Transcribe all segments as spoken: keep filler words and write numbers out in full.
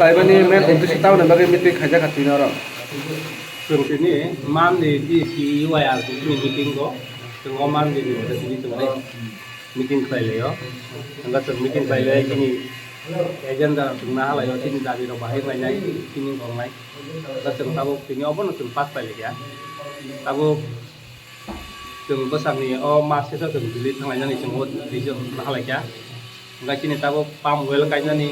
Laibani main uddesho tamoni bagwi meeting khaijak kha tini oro? Chwng tini Monday D C U I R C ni meeting o, chwng o Monday ni uddesho ni chwng meeting khlai laio. Hwnba chwng meeting khlai lai chini agenda chwng naha laio, chini dabi rok bahai khlainai, chini tongnai. Hwnba chwng tabuk tini obono chwng pass khlai laikha. Tabuk chwng bwsakni o mas sesa chwng Delhi thanglainani chwng o decision naha laikha. Hwnba chini tabuk palm oil kainani,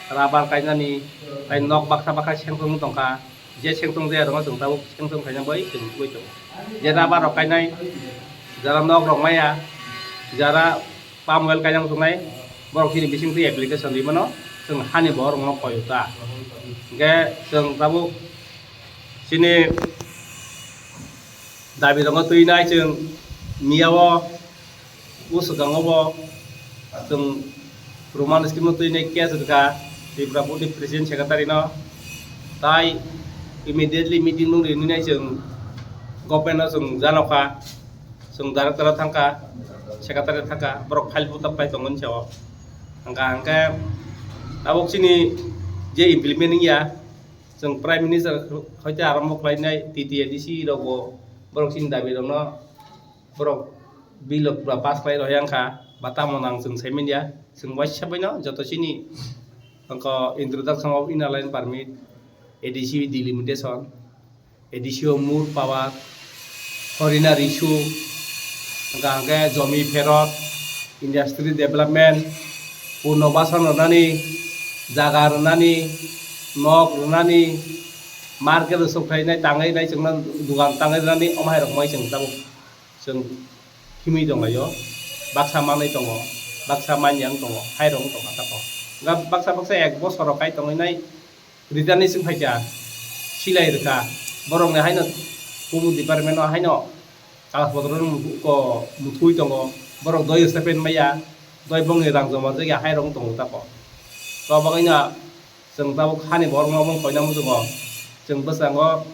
rubber kainani, tai nok baksa baksa sengtong tongkha. Je sengtong je rokno chwng tabuk sengtong khaina bai chwng nugwi tongo. Je rubber rok kainai, jara nok rok maya, jara palm oil kainang tongnai, borok chini bising twi application rimano chwng hani borok rokno koi ta. Hwnkhe chwng tabuk chini dabi rokno twi nai chwng miya o. O swkango bo chwng Roman script no twi nai case rwkha Tripura Board ni President Secretary no, tai immediately meeting nung rinwi nai chwng government no chwng janokha, chwng director o thangkha, secretary thangkha, borok file buta khlai tongo hinsa o. Hwnkha hwnkhe tabuk chini je implement wngya, chwng Prime Minister hoite arambo khlainai T T A D C rok bo borok chini dabi rokno borok bill rok pura pass khlai rwya wngkha, ba tamo nang chwng sai manya. Chwng waisa baino joto chini wngkha introduction of inner line permit, A D C delimitation, A D C o mood power, foreigner issue, wngkha hwnkhe jomi pherot, industry development, punobashan rwnani, jaga rwnani, nok rwnani, market rok sok khlainai, tangwi nai chwngno dugan tangwi rwnani, omo hai rok mai chwng tabuk. Chwng himwi tonglaio, baksa manwi tongo, baksa manya wng tongo, hai rok wng tongkha tabuk. Hwnkhe baksa baksa ek bosor rok kai tongwi nai return ni swng phaikha, silai rwkha, borokni haino kubun department o haino kagoj potro rok ko muthungwi tongo, borok doi step maya, doi bongni rang joma rwjakya hai rok wng tongo tabuk. To bagwino chwng tabuk hani borokno omo koina muchungo, chwng bwskango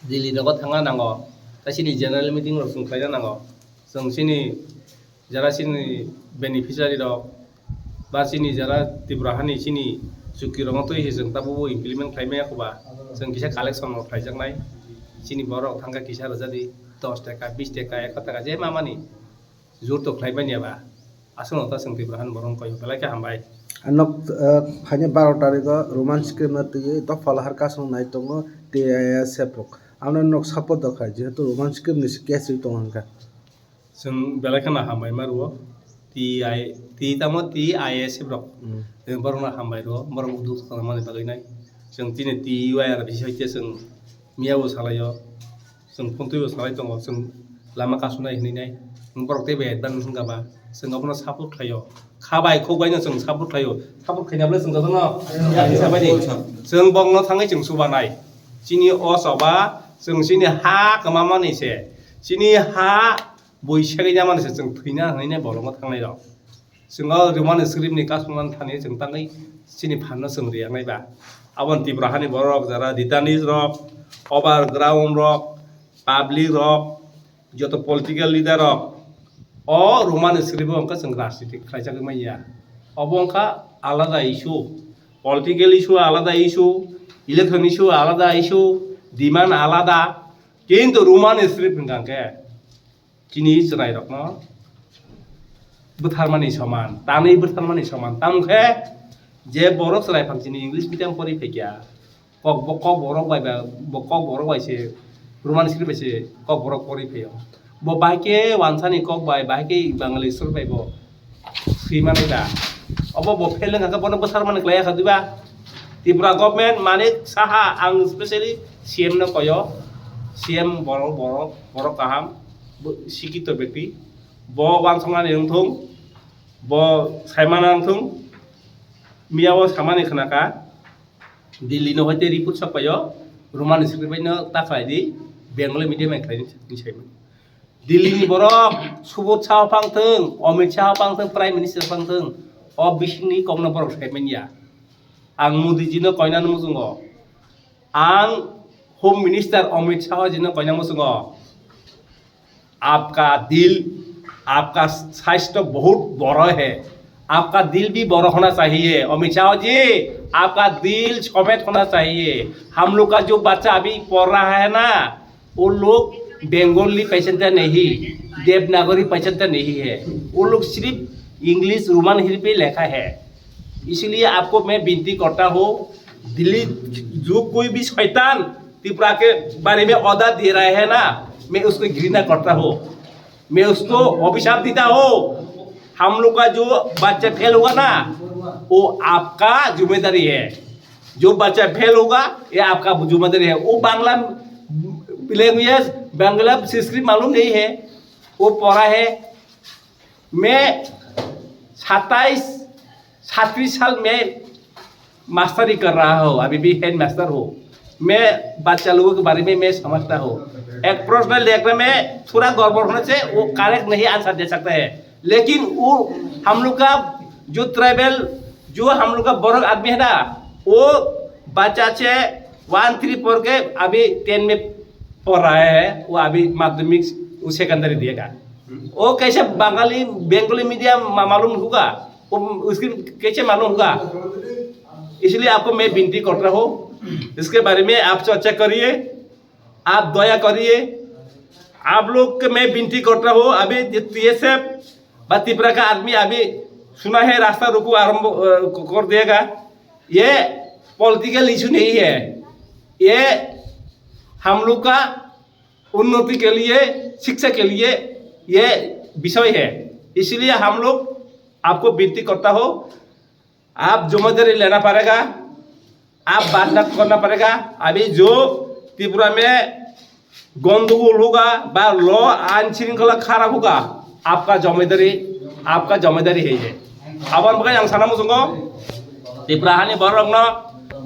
Delhi rogo thangna nango, tei chini general meeting rok chwng khlaina nango. Chwng chini jara chini beneficiary rok ba chini jara Tripura hani chini chuki rokno twi se chwng tabukbo implement khlai maya kho ba, chwng kisa collection rok khlaijaknai. Chini borok thangkha kisa rwjadi, dos taka, bis taka, ekso taka je mamani jur to khlai manya ba. Aswkno ta chwng Tripura hani borok wng koi belai khe hambai. Ang nok, eh, phaini baro tarikh o Roman script no twiwi dopha lahar kasung nai tongo T I S F rok. Ano nok support da khai, jehetu Roman script ni se case ri tongo hwnkha. Chwng belai kheno hambai ma rwo. T I, T tamo T I S F rok. Hmm. Chwng borokno hambai rwo, borok duk tongmani bagwi nai. Chwng chini T U I R bisi hai khe chwng miya bo salaio. Chwng phone twibo salai tongo, chwng lama kasumnai hinwi nai. Borok teibo advance wngkha ba, chwng abono support khlaio. Kha bai khuk baino chwng support khlaio. Support khaina bwle chwng jotono yakni sabaidi. Chwng bokno thangwi chwng chubanai. Chini o choba, chwng chini ha kwmamani se. Chini ha bui segwi namani se chwng thwina hinwi nai bolongo thangnai rok. Chwng o Roman script ni kasumani thani chwng tangwi chini phan no chwng riyak nai ba. Aboni Tripura hani borok jara Ditanis rok, overground rok, public rok, joto political leader rok o Roman script o wngkha chwng rajniti khlaijagwi manya. Obo wngkha alada issue, political issue alada issue, election issue alada issue, demand alada, kintu Roman script hwnkha khe chini chwrairokno bwtharmani soman, tanwi bwtharmani soman. Tamo khe je borok chwrai phang chini English medium pori phaikya, kok bo kok borok bai ba, bo kok borok bai se, Roman script bai se kok borok pori phaio. Bo bahai khe wansani kok bai, bahai khe Bangali sor bai bo swi manwi da. Obo bo fail wngkha khe bono bwsarmani klaiya kha diba? Tripura government, Manik Saha, ang specially C M no koyo, C M borok, borok, borok kaham, bo sikito bekti, bo wansoknani wngthung, bo saimana wngthung, miya o samani khnakha, Delhi no hoite report sok paio, Roman script bai no ta khlai di, Bengali medium bai khlai di, saimani. Delhi ni borok Subodh Saha phang thung, Amit Saha phang thung, Prime Minister phang thung, o bisingni kokno borok sai manya. Ang Modi ji no koina muchungo. Ang Home Minister Amit Saha ji no koina muchungo. आपका दिल, आपका साइज तो बहुत बड़ा है, आपका दिल भी बड़ा होना चाहिए। अमित शाह जी, आपका दिल समेत होना चाहिए। हम लोग का जो बच्चा अभी पढ़ रहा है ना, वो लोग बंगाली पहचानता नहीं, देवनागरी पहचानता नहीं है। वो लोग सिर्फ इंग्लिश, रोमन हिल पे लिखा है। इसलिए आपको मैं विनती करता हूँ, दिल्ली जो कोई भी शैतान त्रिपुरा के बारे में ऑर्डर दे रहा है ना, मैं उसको घृणा करता हूँ। मैं उसको अभिशाप देता हूँ। हम लोग का जो बच्चा फेल होगा ना, वो आपका जिम्मेदारी है। जो बच्चा फेल होगा, ये आपका जिम्मेदारी है। वो बांग्ला लैंग्वेज, बांग्ला संस्कृत मालूम नहीं है, वो पढ़ा है। मैं सत्ताईस, सत्ताईस साल में मास्टरी कर रहा हूँ, अभी भी हेड मास्टर हूँ। मैं बच्चा लोगों के बारे में मैं समझता हूँ। एक प्रश्न लेकर मैं थोड़ा गड़बड़ होने से वो करेक्ट नहीं आंसर दे सकता है, लेकिन वो हम लोग का जो ट्राइबल, जो हम लोग का बड़ो आदमी है ना, वो बच्चा से वन थ्री पढ़ के अभी टेन में पढ़ रहा है, वो अभी माध्यमिक, वो सेकेंडरी दिएगा। वो कैसे बंगाली, बंगाली मीडियम मा-, मालूम होगा, वो उसकी कैसे मालूम होगा? इसलिए आपको मैं विनती करता हूँ, इसके बारे में आप चर्चा करिए, आप दया करिए। आप लोग के मैं विनती करता हूँ, अभी टीएसएफ व त्रिपुरा का आदमी अभी सुना है रास्ता रोको आरंभ, अ, कर देगा। ये पॉलिटिकल इशू नहीं है, ये हम लोग का उन्नति के लिए, शिक्षा के लिए ये विषय है। इसलिए हम लोग आपको विनती करता हो, आप जिम्मेदारी लेना पड़ेगा, आप बात ना करना पड़ेगा। अभी जो त्रिपुरा में गंडगोल होगा, बा लॉ एंड श्रृंखला खराब होगा, आपका जिम्मेदारी, आपका जिम्मेदारी है ये। Aboni bagwi ang sana muchungo, Tripura hani borokno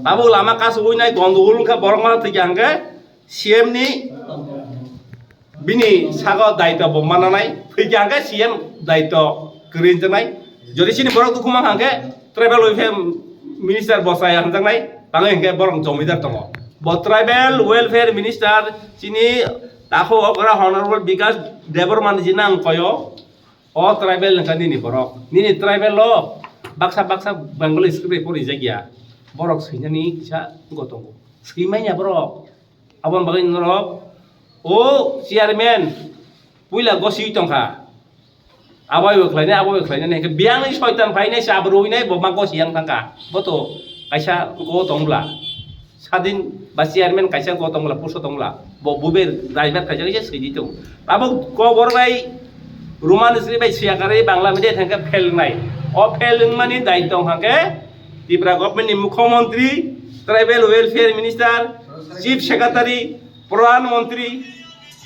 tabuk lama kasu winai gandogol wngkha, borokno thwikha hwnkhe C M ni bini sago daitwa bo mananai, thwikha hwnkhe C M daitwa kwrwi wngjaknai. Jodi chini borok dukhu mankha hwnkhe tribal welfare minister bo chaya hwnjaknai, tangwi hwnkhe borok jomidar tongo. Bo tribal welfare minister chini takhuk okra Honorable Bikash Debbarma ni jina ang koyo, o tribal hwnkha nini borok. Nini tribal o baksa baksa Bengali script bai porijak ya. Borok swinani kisa wngkha tongo. Swimanya borok. Aboni bagwi norok o chairman puila gosiwi tongkha. Abo bai khlainai, abo bai khlainai, hwnkhe biyangni soitan phainai, chabrwinai, bo ma gosi yang thangkha. Bo to kaisa go tongla. Sadin ba chairman kaisa go tongla, post tongla. Bo bube driver kaisa kaisa sidi tong. Abo kobor bai Roman script bai siya karwi Bangla media thangkhe fail wngnai. O fail wngmani daitw hwnkhe Tripura government ni mukhyamantri, tribal welfare minister, chief secretary, pradhan mantri,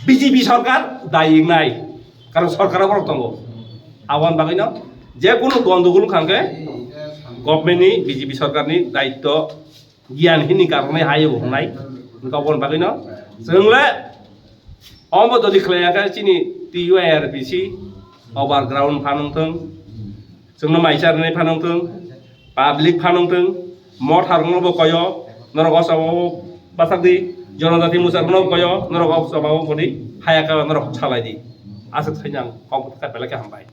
B J P sarkar dayi wngnai. Karon sarkar o borok tongo. Aboni bagwino je kunu gondogol wngkha hwnkhe government ni, B J P sarkar ni daitw giyan hini karone hayo hwnai. Hwnkhe aboni bagwino chwngle omo doli khlai ya khe chini T U I R P C overground phanang thung, chwngno maisa rwnai phanang thung, public phanang thung, motha rokno bo koyo, norok o chobao bwsak di, jonojati musa rokno bo koyo, norok o chobao kodi, haya khe norok salai di. Aswk thainan kok belai khe hambai.